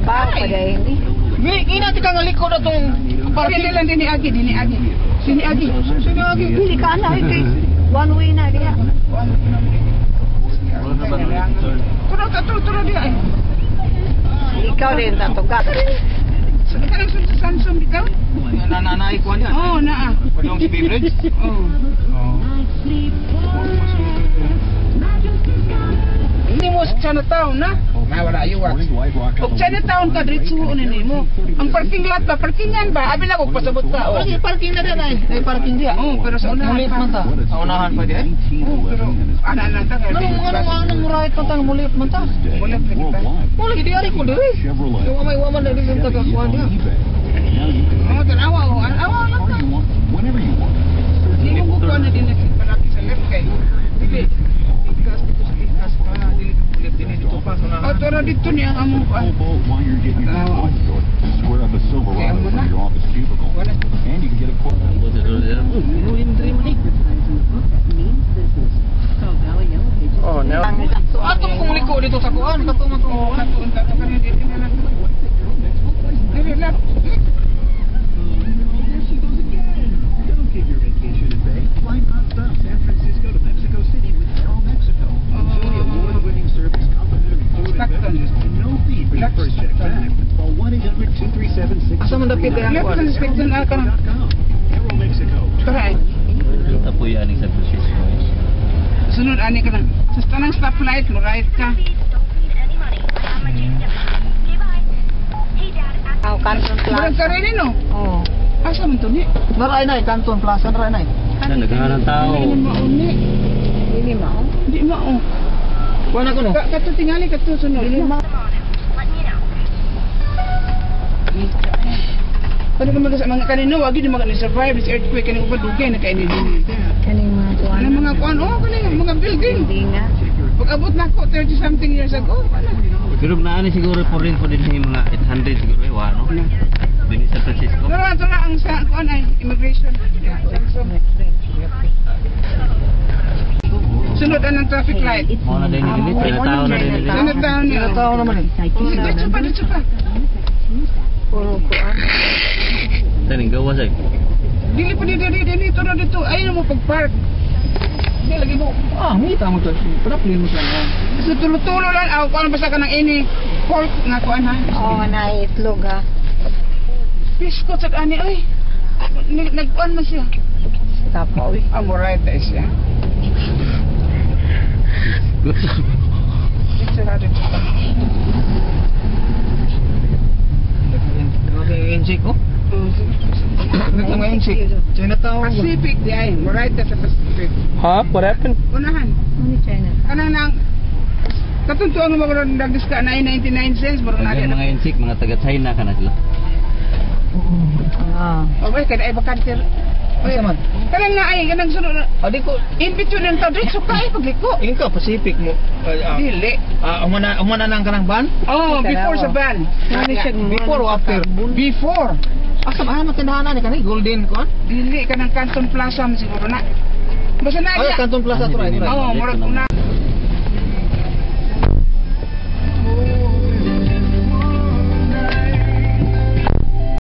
Trabaho pa dahil ni. Di, ina ti ka nga likod atong Parking lang din ni Agi, din ni Agi. Sini Agi. Sini Agi. Dili ka na kay one way na diha. Turo, turo, turo diha eh. Ikaw rin tatuga. Sa kanang sa Samsung bitaw? Na na na ikuan yan. Oh, naa. Padong si Bridge. Oh. Hindi mo sa Chinatown na. Na wala iwat. Og Chinatown ka diretso ni nimo. Ang parking lot ba, parkingan ba? Abi na kog pasabot ka. Oh. Parking, parking na din ay. Ay parking diya. Oh, pero sa unahan Mulit pa. man ta. Sa unahan pa diya. Oh, pero ana na ta kay. Anong anong anong right man ta mulit man ta. Mulit lagi ta. Wala gid ari ko diri. Yung may waman na dili ta kakuan diha. Oh, tanawa oh. Awa lang ta. Hindi mo kukuha na din na palaki sa left kay. Dili. Ikas dito sa ikas pa dili ka mulit dinhi dito pa sa Oh, unahan. tara dito niya ang among kuan. Tanawa. Square up a Silverado from your office cubicle. Wala. And you can get a quote. Oh, now. Atong kung liko dito sa kuan, kato man tong Oh, kato unta to karon dili na lang. Dili lang. There she goes again. Don't keep your vacation at bay. Fly nonstop San Francisco to Mexico City with Aeromexico. Enjoy award-winning service, complimentary food and Stockton. beverages, and no fee for your first check back. Call 1-800-237-6639. Asa man dapit ang Left kuan? sa inspection ah kanang. Aeromexico. Tara eh. Tapoy aning San Francisco. Sunod ani ka lang. Sa tanang stoplight mo right ka. Oh, Canton Murag Plaza. ka rin no. Oh. Asa man to ni? Naray na Canton Plaza naray na. Na naghahanap ng tao. Hindi mao ni. Dili mao. Di mao. Kuan ako no. Ka kato tingali kato sunod. Dili mao. Paano ka mag mga kanino wagi di mga ni survive this earthquake kaning uban dugay na kay ni dinhi. Kaning mga kuan. Ano mga kuan oh kaning mga building. Hindi nga. Pag abot na ko 30 something years ago. Wala. Pero naani siguro po rin po din yung mga 800 siguro eh, wano. Din San Francisco. Tara, tara ang sa kuan ay immigration. Yeah, so, sunod ang traffic light. Mo na din ni Chinatown na din. Sunod taon niya. Tao naman eh. Dito pa, dito pa. Puro kuan. Taning gawas ay. Dili pa dito, dito, dito, dito, dito. Ayun mo pag-park. Hindi lagi mo. Ah, ngita mo to. Paraplin mo siya. So tulo-tulo lang. Aw, kuan basta ka ng ini. Pork nga kuan ha. Oh, na itlog ha. Pisko sa ani oy. Nagkuan man siya. Tapo oy. Ah, mo right na siya. Dito na dito pa. Okay, insik oh. Nagtong insik. Chinatown. Pacific di ay. Mo right na sa Pacific. Ha? What happened? Unahan. Ano China? Kanang nang katuntuan mo mga nagdis ka 9.99 cents murag na Mga insik, mga taga China ka na sila. Ah. Okay, kaya ay bakante. Asa man? Kanang na ay kanang sunod. Ah, di ko. In between ng tao dito ka ay pagliko. Ingin ka Pacific mo. Ah, Dili. ah, umana umana nang kanang van? Oh, before sa van. Ano siya Before or after? Before. Asa ba man tindahan ni kani Golden kuan? Dili kanang Canton Plaza man siguro na. Basta na Ay, iya. Canton Plaza to right. Oh, murag una.